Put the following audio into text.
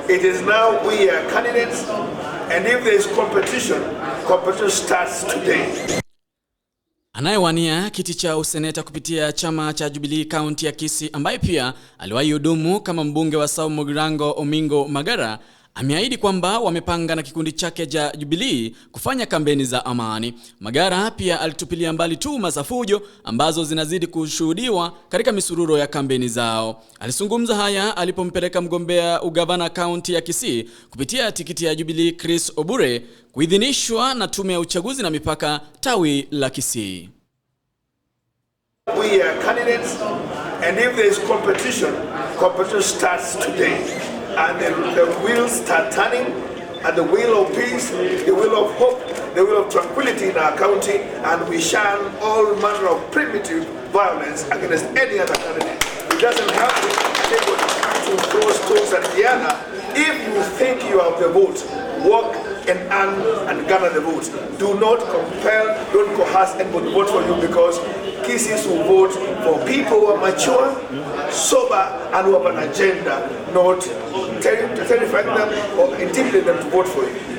It is now we are candidates and if there is competition, competition starts today. Anayewania kiti cha useneta kupitia chama cha Jubilee kaunti ya Kisii, ambaye pia aliwahi hudumu kama mbunge wa South Mugirango Omingo Magara, ameahidi kwamba wamepanga na kikundi chake cha Jubilee kufanya kampeni za amani. Magara pia alitupilia mbali tuhuma za fujo ambazo zinazidi kushuhudiwa katika misururo ya kampeni zao. Alizungumza haya alipompeleka mgombea ugavana kaunti ya Kisii kupitia tikiti ya Jubilee Chris Obure kuidhinishwa na tume ya uchaguzi na mipaka tawi la Kisii. We are candidates and if there is competition, competition starts today. And the wheels start turning, and the wheel of peace, the wheel of hope, the wheel of tranquility in our county, and we shun all manner of primitive violence against any other candidate. It doesn't help anybody to throw stones at the other. If you think you have the vote, work and earn and gather the vote. Do not compel, don't coerce anybody to vote for you, because Kisiis will vote for people who are mature, sober, and who have an agenda, not terrifying them or intimidating them to vote for you.